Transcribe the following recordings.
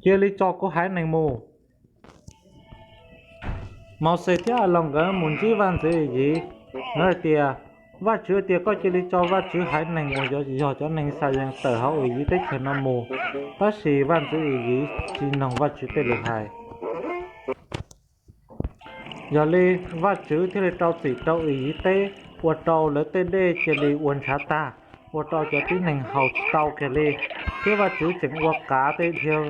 Cia li tso kuv haiv neeg mus. Mauxes thiab Aloos nkawd mus ntsib vaj ntxwv Iziv, nkawd hais tias, Vajtswv tias koj cia li tso Vajtswv haiv neeg uas yog cov neeg Yixalayees tawm hauv Iziv teb chaws no mus. Tab sis vaj ntxwv Iziv tsis mloog Vajtswv tej lus hais. Yog li Vajtswv thiaj li rau txim rau Iziv teb, ua rau lawv tej dej cia li ua ntshav tag, ua rau cov tib neeg haus tsis tau kiag li. Thiab Vajtswv tseem ua qav tej dhia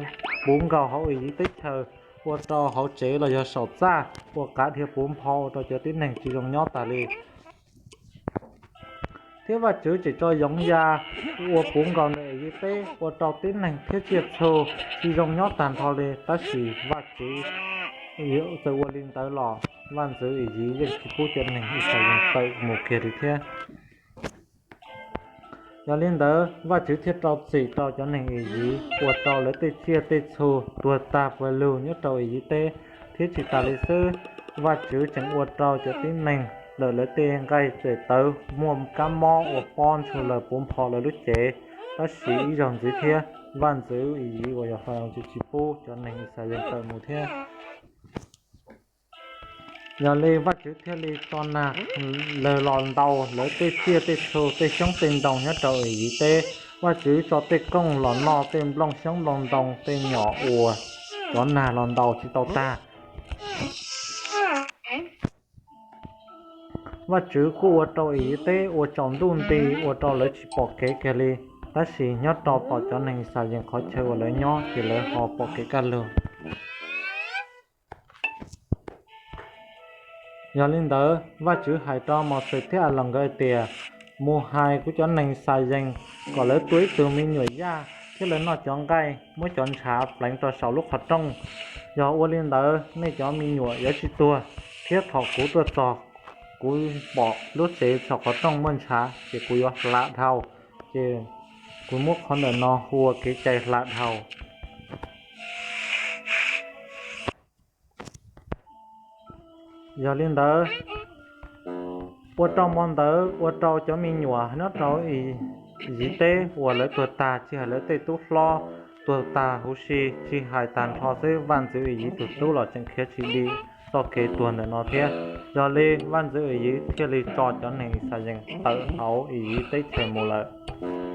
puv nkaus hauv Iziv teb chaws, ua rau hauv tsev los yog saum txaj ua qav dhia puv npho, ua rau cov tib neeg tsis zoo nyob tas li. Thiab Vajtswv tseem tso yoov ya ua puv nkaus ntawm Iziv teb, ua rau tib neeg thiab tsiaj txhu tsis zoo nyob tag nrho li. Tab sis Vajtswv txawm ua li ntawd los vaj ntxwv Iziv yeej tsis pub cov neeg Yixalayees tawm mus kiag li thiab. Yog li ntawd Vajtswv thiaj rau txim rau cov neeg Iziv, ua rau lawv tej tsiaj tej txhu tuag tag pawg lug nyob rau Iziv teb. Thiab tsis tas li xwb, Vajtswv tseem ua rau cov tib neeg ntawm lawv tej nqaij tawv muaj kab mob ua pob ntshua lawm puv npho lawv lub cev. Tab sis ib zaug ntxiv thiab, vaj ntxwv Iziv uas yog Falaus tsis pub cov neeg Yixalayees tawm mus thiab. Yog li Vajtswv thiaj li tso nag lawg los ntaus lawv tej tsiaj tej txhu, tej xyoob tej ntoo nyob rau Iziv teb. Vajtswv tso tej kooj los noj tej nplooj xyoob nplooj ntoo, tej nyom uas cov nag los ntaus tsis tau tag. Vajtswv kuj ua rau Iziv teb ua tsaus ntuj nti, ua rau lawv tsis pom kev kiag li. Tab sis nyob rau tom cov neeg Yixalayees qhov chaw uas lawv nyob ces lawv ho pom kev kaj lug. Yog li ntawd, Vajtswv hais rau Mauxes thiab Aloos nkawd hais tias, Mus hais kuv cov neeg Yixalayees kom lawv tua ib tug me nyuam yaj thiab lawv noj cov nqaij, muab cov ntshav pleev rau saum lub qhov rooj. Yog ua li ntawd, nej cov me nyuam yuav tsis tuag, thiab thaum kuv tuaj txog, kuv pom lub tsev saum qhov rooj muaj ntshav, ces kuv yuav hla dhau. Ces kuv muab qhov ntawm no hu ua kev cai hla dhau. Yog li ntawd, ua rau hmo ntawd ua rau cov me nyuam nyob rau Iziv teb uas lawv tuag tag, tsis hais lawv tej tub hlob, tuag tag huv si, tsis hais tag nrho xwb, vaj ntxwv Iziv tus tub los tseem khiav tsis dim txoj kev tuag ntawm no thiab. Yog li vaj ntxwv Iziv thiaj li tso cov neeg Yixalayees tawm hauv Iziv teb chaws mus lawm.